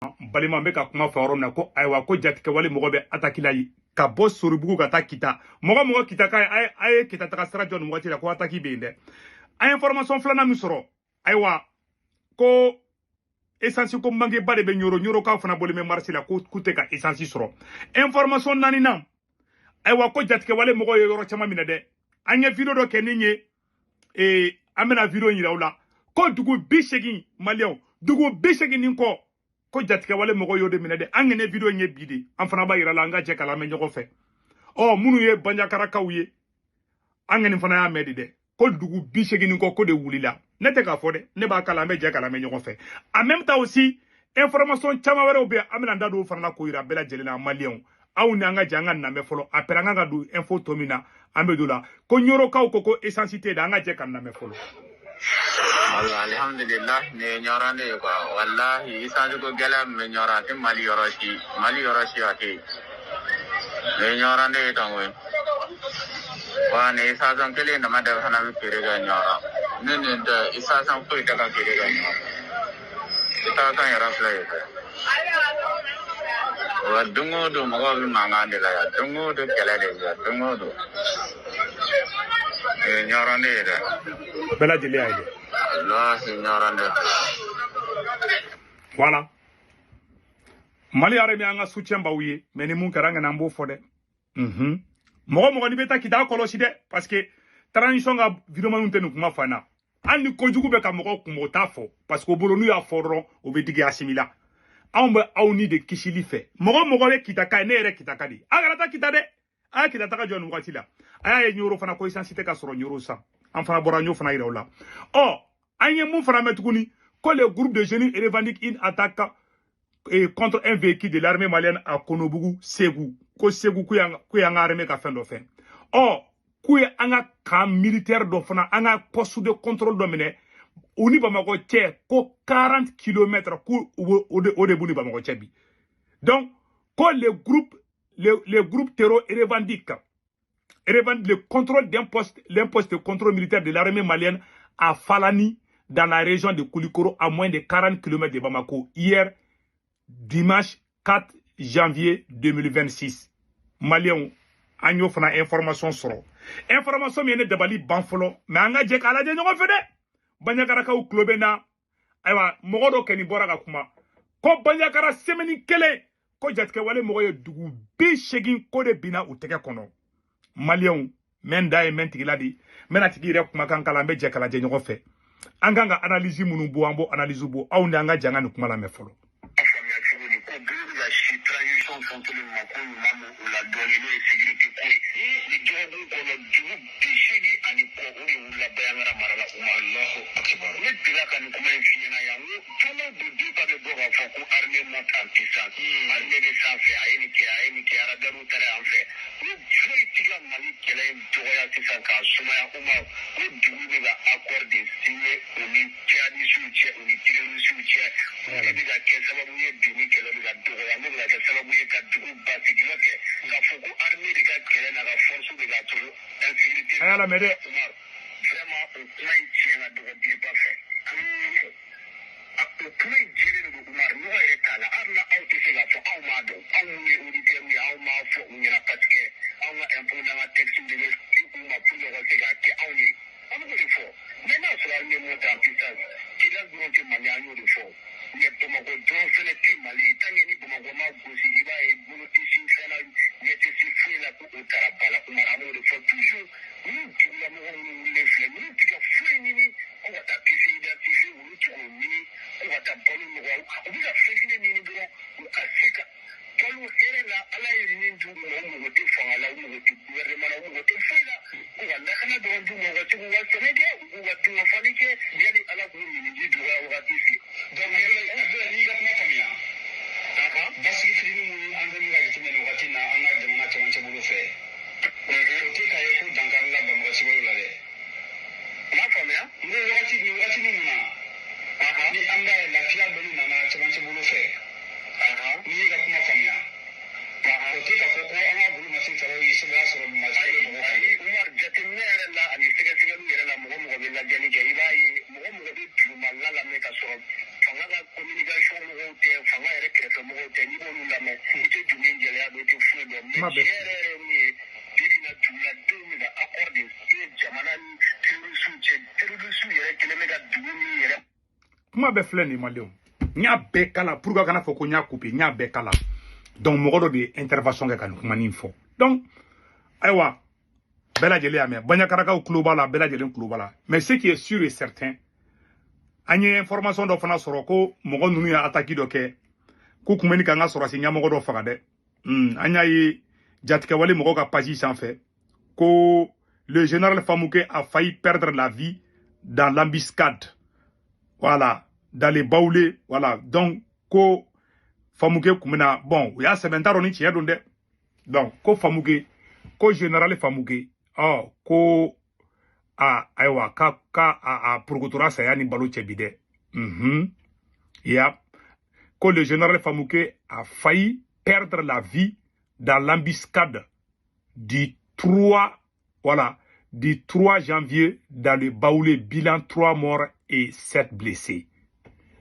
Balima, n bɛ ka kuma fɔ yɔrɔ min na ko ayiwa, ko jatigɛwale mɔgɔ bɛ attaque la ka bɔ Soribugu ka taa Kita. Mɔgɔ mɔgɔ Kita ka a ye Kita taga sira jɔ nin waati la, ko attaque bɛ yen dɛ. An ye information filanan min sɔrɔ, ayiwa, ko essence ko mangeba de bɛ Ɲoro. Ɲorokaw fana bɔlen bɛ marche la ko k'u tɛ ka essence sɔrɔ. Information naaninan, ayiwa, ko jatigɛwale mɔgɔw ye yɔrɔ caman minɛ dɛ. An ye vidéo dɔ kɛ nin ye, an bɛna vidéo yira aw la ko dugu 80, maliyɛnw, dugu 80 nin kɔ, ko jatigɛwale mɔgɔw y'o de minɛ dɛ. An kɛnɛ vidéo in ye bi de, an fana b'a yira la, an ka jɛ k'a lamɛn ɲɔgɔn fɛ. Ɔ, minnu ye banjakarakaw ye, an kɔni fana y'a mɛn de dɛ, ko dugu 80 nin kɔ, ko de wulila. Ne tɛ k'a fɔ dɛ, ne b'a kala, an bɛ jɛ k'a lamɛn ɲɔgɔn fɛ. En même temps aussi, information caman wɛrɛw bɛ yen, an bɛna an da don o fana la k'o yira bɛɛ lajɛlen na. Maliyɛnw, aw ni an ka jɛ an ka lamɛn fɔlɔ. Après, an kan ka don info tɔ min na, an bɛ don la ko ɲorokaw ko essence tɛ yen dɛ. An ka jɛ ka lamɛn fɔlɔ. Wala, alhamdulillah, nin ye ɲɔrɔn de ye quoi. Wallahi, essence ko gɛlɛya min bɛ ɲɔrɔn, a tɛ Mali yɔrɔ si, Mali yɔrɔ si a tɛ yen. Nin ye ɲɔrɔn de ye tan koyi. Wa nin essence kelen dama de fana bɛ feere kɛ ɲɔrɔn. Ni nin tɛ, essence foyi tɛ ka feere kɛ ɲɔrɔn. Essence yɛrɛ filɛ yen fɛ. Wa don o don mɔgɔw bɛ mankan de la yan, don o don kɛlɛ de bɛ yan, don o don. Nin ye ɲɔrɔn de ye dɛ. Bɛɛ lajɛlen y'a ye dɛ. Wallahi, ɲɔrɔn de. Voilà, Mali armée, an ka soutien b'aw ye, mais ni mun kɛra, an kana, an b'o fɔ dɛ. Mɔgɔ mɔgɔ n'i bɛ taa Kita kɔlɔsi dɛ, parce que transition ka vidéomanw tɛ nin kuma fɔ an na. Hali ni kojugu bɛ ka mɔgɔw kun, o t'a fɔ, parce que o bolo, n'u y'a fɔ dɔrɔn, o bɛ digi Asimi la. Anw bɛ aw ni de kisili fɛ. Mɔgɔ mɔgɔ bɛ Kita ka ye, ne yɛrɛ Kita ka di, a kana taa Kita dɛ. A ye Kita taga jɔ nin wagati la. A y'a ye Ɲoro fana ko essence tɛ ka sɔrɔ Ɲoro san. An fana bɔra, n y'o fana yira u la. Ɔ, an ye mun fana mɛn tuguni? Ko le groupe de jeunes revendique une attaque contre un véhicule de l'armée malienne à Konobougou, Ségou. Ko Ségou, k'u y'an ka armée ka fɛn dɔ fɛn. Ɔ, k'u ye an ka camp militaire dɔ fana, an ka poste de contrôle dɔ minɛ u ni Bamakɔ cɛ, ko 40 km, k'u o de b'u ni Bamakɔ cɛ bi. Donc ko le groupe terro revendique le contrôle d'un poste de contrôle militaire de l'armée malienne à Falani, dans la région de Koulikoro, à moins de 40 km de Bamako, hier, dimanche 4 janvier 2026. Maliens, an y'o fana information sɔrɔ. Information min ye ne dabali ban fɔlɔ, mais an ka jɛ k'a lajɛ ɲɔgɔn fɛ dɛ. Banjakarakaw tulo bɛ na. Ayiwa, mɔgɔ dɔ kɔni bɔra ka kuma ko Banjakara, semaine kelen, ko jatigɛwale mɔgɔ ye dugu 80 ko de binna u tɛgɛ kɔnɔ. Maliyɛnw, mɛ n da ye mɛ n tigila di, n bɛna tigi yɛrɛ kumakan kala, an bɛ jɛ k'a lajɛ ɲɔgɔn fɛ. An kan ka analyse minnu bɔ, an b'o analyse bɔ. Aw ni an ka jɛ an ka nin kuma lamɛn fɔlɔ. Faamuya cogo di ko bolo bɛ ka si transition fɛn kelen ma, ko ɲuman b'o la dɔɔnin, n'o ye sécurité ko ye. Ni dɔgɔkun kɔnɔ, dugu 80 ani kɔ, o de wulila Bayangara mara la. Umar, Allahu akibar. Ne delila ka nin kuma in f'i ɲɛna yan, n ko don o don DIRPA bɛ bɔ k'a fɔ ko armée monte en puissance, armée bɛ sanfɛ, a ye nin kɛ, a ye nin kɛ, radariw taara yan fɛ. Ko foyi ti ka Mali kɛlɛ in dɔgɔya sisan k'a sumaya. Umar, ko dugu bɛ ka accord de signer u ni djihadistes cɛ, u ni terroristes cɛ, o de bɛ ka kɛ sababu ye bi ni kɛlɛ bɛ ka dɔgɔya, n'o bɛ ka kɛ sababu ye ka dugu basigi. N'o tɛ, k'a fɔ ko armée de ka kɛlɛ n'a ka force bɛ ka to insécurité. A y'a lamɛn dɛ. Umar, vraiment, o kuma in tiɲɛ ka dɔgɔ DIRPA fɛ. O kuma in jɛlen de don, Umar, nɔgɔ yɛrɛ t'a la. Hali na aw tɛ se k'a fɔ aw m'a dɔn, aw minnu ye auditeurs ye, aw m'a fɔ u ɲɛna, parce que anw ka impôt n'an ka taxe de bɛ di u ma pour que u ka se k'a kɛ anw ye. An bɛ k'o de fɔ. Mais n'a sɔrɔ armée monte en puissance, Kidal dɔrɔn tɛ Mali, an y'o de fɔ, mais Bamakɔ dɔrɔn fɛnɛ tɛ Mali ye. Tant que ni Bamakɔ ma gosi, i b'a ye bolo tɛ sin fɛn na, ɲɛ tɛ se foyi la, ko o taara ba la. Umar, an b'o de fɔ toujours. Ninnu dugulamɔgɔ minnu wulilen filɛ, ninnu tɛ ka foyi ɲini ko ka taa puce identifier, olu tɛ k'o ɲini ko ka taa balo nɔgɔya. U bɛ ka fɛn kelen ɲini dɔrɔn, u ka se ka balo hɛrɛ la. Ala ye min d'u ma, u mago tɛ fanga la, u mago tɛ gouvernement la, u mago tɛ foyi la, k'u ka lakana dɔrɔn d'u ma, u ka se k'u ka sɛnɛ kɛ, u k'u ka dunkafa kɛ, yanni Ala k'u ɲininji dɔgɔya wagati se. Donc Abdoulaye, n'i ka kuma faamuya, basigi fitinin mun an kɛlen ka jateminɛ nin wagati in na an ka jamana cɛmancɛ bolo fɛ, o tɛ k'a ye ko dankari la banbagaci wɛrɛw la dɛ? N m'a faamuya. N ko wagati nin wagati min na, ni an b'a ye lafiya dɔɔni nana cɛmancɛ bolo fɛ, n'i y'i ka kuma faamuya, o tɛ k'a fɔ ko an ka bolomasi fɛɛrɛw ye sɛbɛn sɔrɔ masi Ayi. mɔgɔw kan. Ayi, Umar, jateminɛ yɛrɛ la ani sɛgɛsɛgɛliw yɛrɛ la, mɔgɔ mɔgɔ bɛ lajɛli kɛ, i b'a ye. Kuma bɛɛ. Tiɲɛ yɛrɛ yɛrɛ min ye, bi bi in na duguladenw bɛ ka accord de signer jamana ni terroriste cɛ. Terroriste yɛrɛ kɛlen bɛ ka dugu min yɛrɛ Kuma bɛɛ filɛ nin ye, maliyɛnw. N y'a bɛɛ kala pour que a kana fɔ ko n y'a coupé. N y'a bɛɛ kala. Donc mɔgɔ dɔ de ye intervention kɛ ka nin kuma nin fɔ. Donc ayiwa, bɛɛ lajɛlen y'a mɛn, Baɲakarakaw tulo b'a la, bɛɛ lajɛlen tulo b'a la. Mais ce qui est sûr et certain, an ye information dɔ fana sɔrɔ ko mɔgɔ ninnu ye attaque dɔ kɛ, k'u kun bɛ ni k'an ka sɔrɔsi ɲɛmɔgɔ dɔ faga dɛ. An y'a ye jatigɛwale mɔgɔw ka page sanfɛ ko le général Famouké a failli perdre la vie dans l'embuscade, voilà, dans les Baoulé. Voilà, donc ko Famouké kun bɛna, bon, u y'a sɛbɛn, n t'a dɔn ni tiɲɛ don dɛ. Donc ko Famouké, ko général Famouké, ɔ ko a ayiwa ka a porokotora saya ni balo cɛ bi dɛ. Ya ko le général Famouké a failli perdre la vie dans l'embuscade du 3, voilà, du 3 janvier dans le Baoulé, bilan 3 morts et 7 blessés.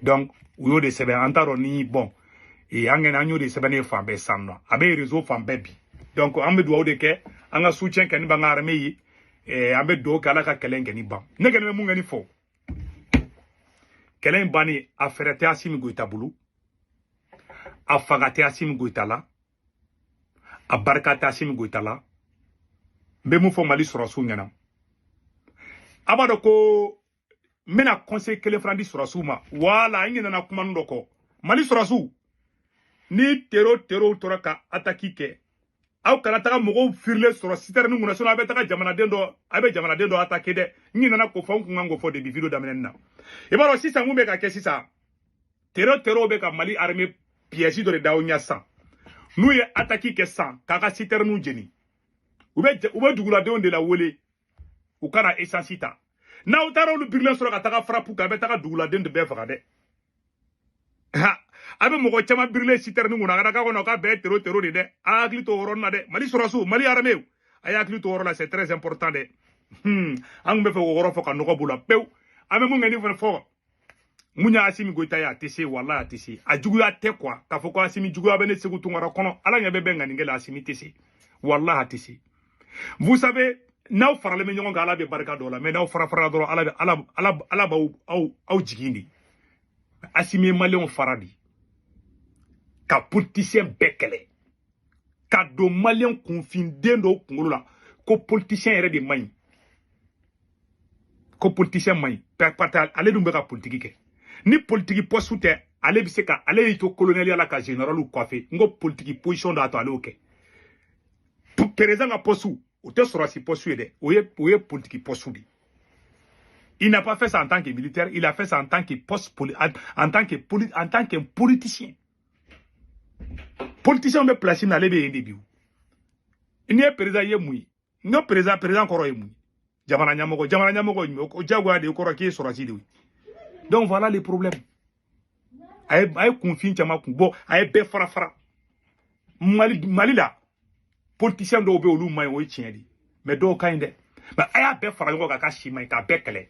Donc u y'o de sɛbɛn, an t'a dɔn ni, bon, an kɛnɛ an y'o de sɛbɛn ne fan bɛɛ sisan nɔ, a bɛ réseau fan bɛɛ bi. Donc an bɛ dugawu de kɛ, an ka soutien kɛ ni b'an ka armée ye. An bɛ dugawu kɛ Ala ka kɛlɛ in kɛ ni ban. Ne kɛlen bɛ mun kɛ ni fɔ kɛlɛ in bannen, a fɛɛrɛ tɛ Asimi Goyita bolo, a faga tɛ Asimi Goyita la, a barika tɛ Asimi Goyita la. N bɛ mun fɔ Mali sɔrɔsiw ɲɛna? A b'a dɔn ko n bɛna conseil kelen fana di sɔrɔsiw ma. Wala n ɲinɛna kuma dɔ kɔ. Mali sɔrɔsiw, ni terro tora ka attaque kɛ, aw kana taga mɔgɔw firilen sɔrɔ citerne kunna, sinon a bɛ taga jamanaden dɔ, a bɛ jamanaden dɔ attaquer dɛ. N ɲinɛna k'o fɔ, n kun kan k'o fɔ depuis vidéo daminɛ na. I b'a dɔn sisan mun bɛ ka kɛ sisan? Terro bɛ ka Mali armée piège dɔ de da aw ɲɛ sisan. N'u ye attaque kɛ sisan k'a ka citerne jeni, u bɛ duguladenw de la wele u kana essence ta. N'aw taara olu birilen sɔrɔ ka taga frappe kɛ, a bɛ taga duguladen de bɛɛ faga dɛ. Ha, a bɛ mɔgɔ caman birilen citerne kunna, a kana k'a kɔnɔ k'a bɛɛ ye terro de dɛ. A hakili to o yɔrɔnin na dɛ. Mali sɔrɔsiw, Mali armée, a y'a hakili to o yɔrɔ la, c'est très important dɛ. An tun bɛ fɛ k'o yɔrɔ fɔ ka nɔgɔ b'u la pewu. An bɛ mun kɛ ni fana fɔ? Mun ye Asimi Goyita ye? A tɛ se, walahi a tɛ se. A juguya tɛ quoi, k'a fɔ ko Asimi juguya bɛ ne Segu Tunkara kɔnɔ. Ala ɲɛ bɛ bɛn ŋanikɛ la, Asimi tɛ se, walahi a tɛ se. Vous savez, n'aw faralen bɛ ɲɔgɔn kan, Ala bɛ barika dɔ la, mais n'aw fara farala dɔrɔn, Ala bɛ Ala b'aw aw jigin de. Asimi ye maliyɛnw fara de ka politicien bɛɛ kɛlɛ ka don maliyɛn kunfinden dɔw kunkolo la ko politicien yɛrɛ de man ɲi, ko politicien man ɲi, parce que ale dun bɛ ka politiki kɛ. Ni politiki poste tɛ, ale bɛ se ka ale y'i to colonel la ka général coiffer. N ko politiki position dɔ y'a to ale y'o kɛ. Président ka poste, o tɛ sɔrɔsi poste ye dɛ, o ye politiki poste de. Il n'a pas fait ça en tant que militaire, il a fait ça en tant que poste en tant que politicien. Politicien bɛ place min na, ale bɛ yen de bi. O n'i ye président ye mun ye? N ko président, président kɔrɔ ye mun ye? Jamana ɲɛmɔgɔ. Jamana ɲɛmɔgɔ ye jumɛn? O diyagoya de ye, kɔrɔ k'i ye sɔrɔsi de ye. Donc voilà les problèmes. A ye kunfin caman kun bɔ, a ye bɛɛ fara fara. Mali la, politicien dɔw bɛ yen, olu man ɲi, o ye tiɲɛ de ye, mais dɔw ka ɲi dɛ. Mais a y'a bɛɛ fara ɲɔgɔn kan k'a si man ɲi, k'a bɛɛ kɛlɛ,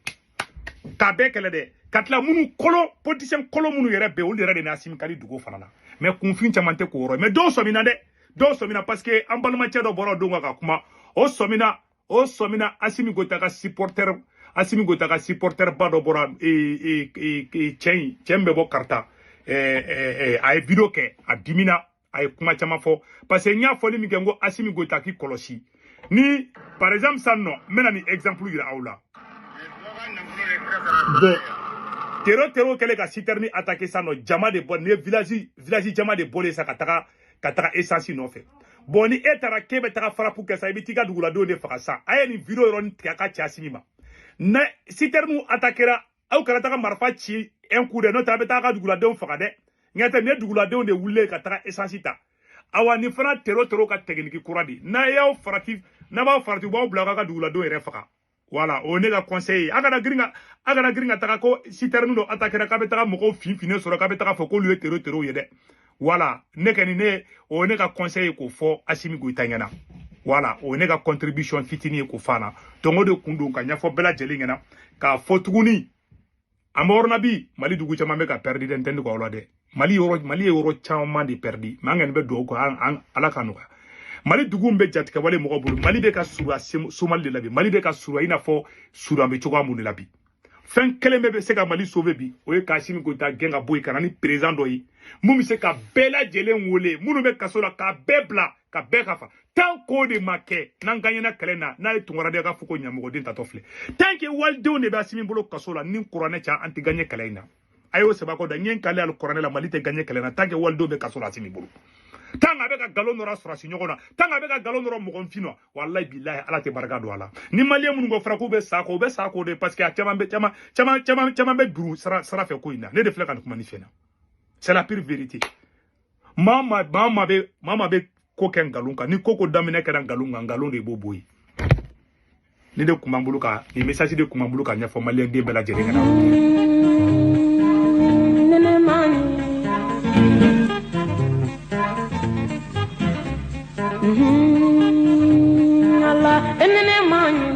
k'a bɛɛ kɛlɛ dɛ, ka tila minnu kolo, politicien kolo minnu yɛrɛ bɛ yen, olu yɛrɛ de n'Asimi ka di dugu fana na. Mais kunfin caman tɛ k'o yɔrɔ ye, mais dɔw sɔmina dɛ, dɔw sɔmina, parce que an balimacɛ dɔ bɔra o don kan ka kuma, o sɔmina, o sɔmina. Asimi Goyita ka supporter, Asimi Goyita ka supporter ba dɔ bɔra, cɛ in, cɛ min bɛ bɔ Karita, a ye vidéo kɛ, a dimina, a ye kuma caman fɔ, parce que n y'a fɔli min kɛ, n ko Asimi Goyita k'i kɔlɔsi. Ni par exemple sisan nɔ, n bɛna nin exemple yira aw la. Bon, terro kɛlen ka citerne attaquer sisan nɔ, jama de bɔ, nin ye village jama de bɔlen sa ka taga essence nɔfɛ. Bon, ni e taara k'e bɛ taga frappe kɛ sa, i bɛ t'i ka duguladenw de faga sa. A ye nin vidéo yɔrɔnin tigɛ a ka ci Asimi ma. Ne citerne attaquera, aw kana taga marifa ci un coup dɛ, n'o tɛ a bɛ taa ka duguladenw faga dɛ. Ɲɛ tɛ nin ye, duguladenw de wulilen ka taga essence ta. Awa, nin fana terro ka technique kura de. N'a y'aw farati, n'a b'aw farati, u b'aw bila aw ka duguladenw yɛrɛ faga. Voilà, o ye ne ka conseil ye. A kana girin ka taga ko citerne dɔ attaquera, k'a bɛ taga mɔgɔw fin finnen sɔrɔ, k'a bɛ taga fɔ k'olu ye terro ye dɛ. Voilà, ne kɔni, ne o ye ne ka conseil ye k'o fɔ Asimi Goyita ɲɛna. Voilà, o ye ne ka contribution fitinin ye k'o fɔ a na. Donc o de kun don ka ɲɛfɔ bɛɛ lajɛlen ɲɛna k'a fɔ tuguni. An bɛ yɔrɔ na bi, Mali dugu caman bɛ ka perdu dɛ. N tɛ ne aw la dɛ. Mali yɔrɔ, Mali ye yɔrɔ caman de perdu, mais an kɔni bɛ dugawu kɛ an Ala ka nɔgɔya. Mali dugu bɛ jatigɛwale mɔgɔ bolo, Mali bɛ ka surunya Somali de la bi, Mali bɛ ka surunya i n'a fɔ surunya bɛ cogoya mun de la bi. Fɛn kelen bɛ se ka Mali sauver bi, o ye k'Assimi Goïta gɛn ka bɔ yen ka na ni président dɔ ye mun bɛ se ka bɛɛ lajɛlen wele, minnu bɛ kaso la k'a bɛɛ bila, ka bɛɛ ka fa. Tant k'o de ma kɛ, n'an gagnera kɛlɛ na, n'a ye Tunkaraden k'a fɔ ko ɲamɔgɔden tatɔ filɛ, tant que walidenw de bɛ Assimi bolo kaso la, ni kuranɛ ca, an tɛ gagner kɛlɛ in na. A y'o sɛbɛn da, n ye n kale ali kuranɛ la, Mali tɛ gagner kɛlɛ na tant que walidenw bɛ kaso la Assimi bolo. Tant a bɛ ka nkalon nɔrɔ sɔrɔsi ɲɔgɔn na, tant a bɛ ka nkalon nɔrɔ mɔgɔnfin na, walayi bilahi, Ala tɛ barika don a la. Ni maliyɛn minnu ko fɔra k'u bɛ sa kɔ, u bɛ sa kɔ de, parce que a caman bɛ caman caman caman caman bɛ juru sara sara fɛ ko in na. Ne de filɛ ka nin kuma ni fɛn na, c'est la pure vérité. Maa maa bɛ ko kɛ nkalon kan, ni ko ko daminɛ kɛra nkalon kan, nkalon de b'o bɔ yen. Ne de kun b'an bolo ka nin message de kun b'an bolo ka ɲɛfɔ maliyɛn den bɛɛ lajɛlen ɲɛna. Nene mani.